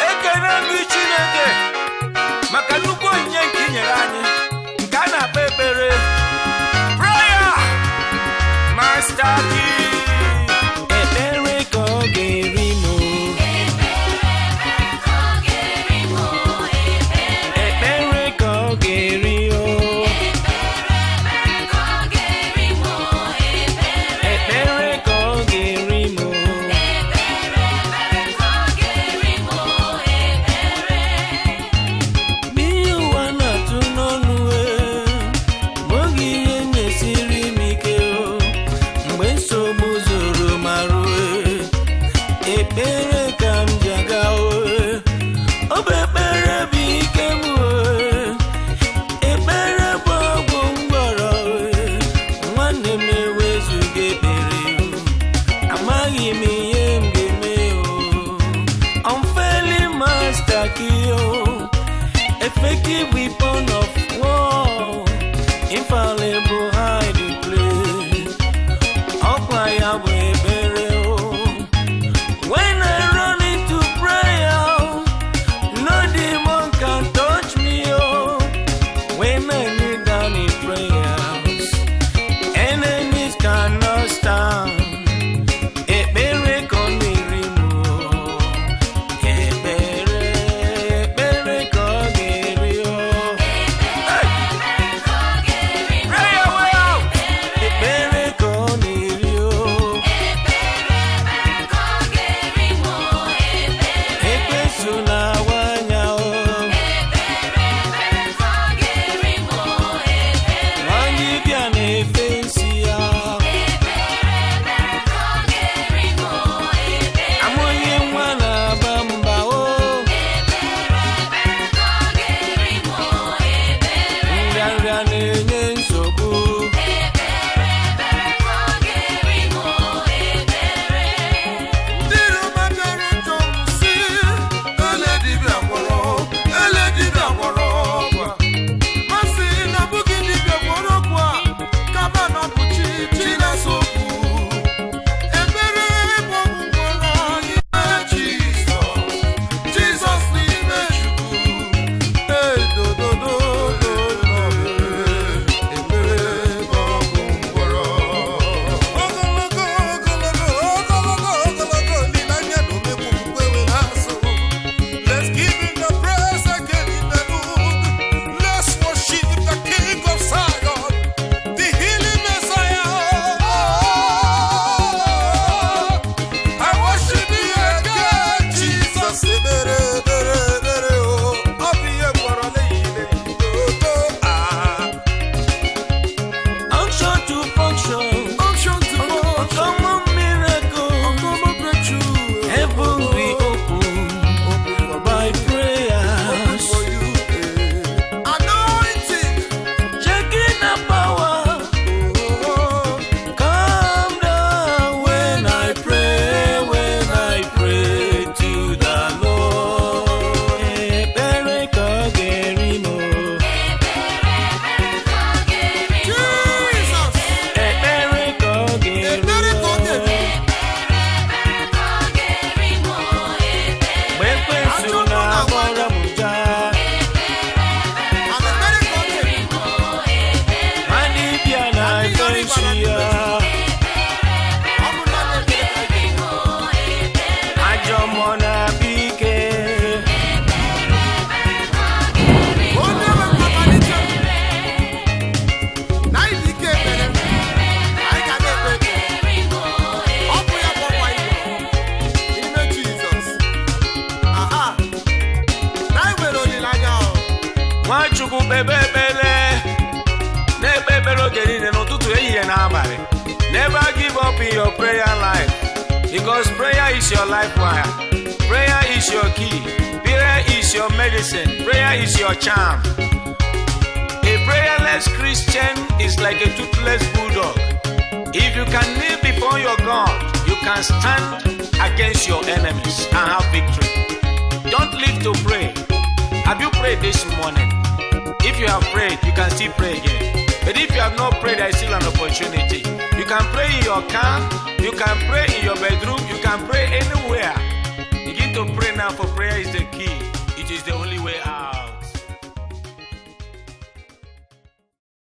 Ekene m gị, Chineke, maka nnukwu onyinye nke i nyere anyị, nke a na-akpọ ekpere. Prayer, Master Key. Ekpere ka ọ ga-eri m o. Ekpere ka ọ ga-eri o. Ekpere ka ọ ga-eri m o. Ihe ụwa na-atụ n'ọnụ e, ma oge ihe na-esiri m ike o, mgbe nsogbu zuru ma rue, ekpere ka m ji aga o. Ọ bụ ekpere bụ ike m o, ekpere bụ ọgwụ mgbọrọ o. Nwanne m, ewezuga ekpere o, amaghị m ihe m ga-eme o. Unfailing master key o, effective weapon of war, infallible hiding place. Ọkwa ya bụ ekpere o. When I run into prayer, no demon can touch me o. When I kneel down in prayers, enemies cannot stand. Ekpere ka ọ na-eri m o. Ekpere, ekpere ka ọ ga-eri o. Prayer way out. Ekpere ka ọ na-eri o. Ekwensu na-awa anya o. Nwanyị bịa na-efe nsị ya. Amụghị nwa na-aba mba o. Nrịanrịa na-enye nsogbu. Ndị Roma bịara jụọ m sị, ele dibịa gwọrọ, ele dibịa gwọrọ ọgwụ a. Masị na abụghị dibịa gwọrọ ọgwụ a, kama na ọ bụ chi chi na-ese okwu. Ekpere bụ ọgwụ ngwọrọ n'ime Jizọs, Jizọs n'ime Chukwu. Edodododo ekpere bụ ọgwụ ngwọrọ. Ogologo, ogologo, ogologo, ogologo olileanya na omekwu okwukwe were azụ. Let's give him the praise again in the room. Let's worship the King of Zion, the healing Messiah. I worship you again, Jesus. Ebere, ebere, ebere, oh. Ọ bụ ihe gwọrọ n'ehihie, dodo, ah. Unction to function. Unction to function. Uncommon miracle. Uncommon breakthrough. Heaven we open by prayers. For you, eh. Anointing. Checking the power. Oh, Come down when I pray, when I pray to the Lord. Ekpere ka ọ ga-eri m o. Jesus. Ekpere ka ọ ga-eri Ekpere ka ọ o. ga-eri. Mgbe ekwensu na-agbara m ụja, And ekpere ka ọ ga-eri. ma dibịa na-efe nsị ya. Ọ bụ naanị ekpere ka anyị ga-eri. Ajọ mmụọ na-abịa ike. Onye nwe mmalite na anyị dị ike ekpere, anyị ga na-ekpe ekpere. Ọ bụ ya bụ ọkwa igwe n'ime Jizọs. Aha, na anyị nwere olileanya o. Nwachukwu, kpebe ekpere, na-ekpe ekpere oge niile, n'ụtụtụ, ehihie na abalị. Never give up in your prayer life, because prayer is your life wire, prayer is your key, prayer is your medicine, prayer is your charm. A prayerless Christian is like a toothless bulldog. If you can kneel before your God, you can stand against your enemies and have victory. Don't live to pray. Have you prayed this morning? If you have prayed, you can still pray again. But if you have not prayed, there is still an opportunity. You can pray in your car, you can pray in your bedroom, you can pray anywhere. to pray now, for prayer is the key. It is the only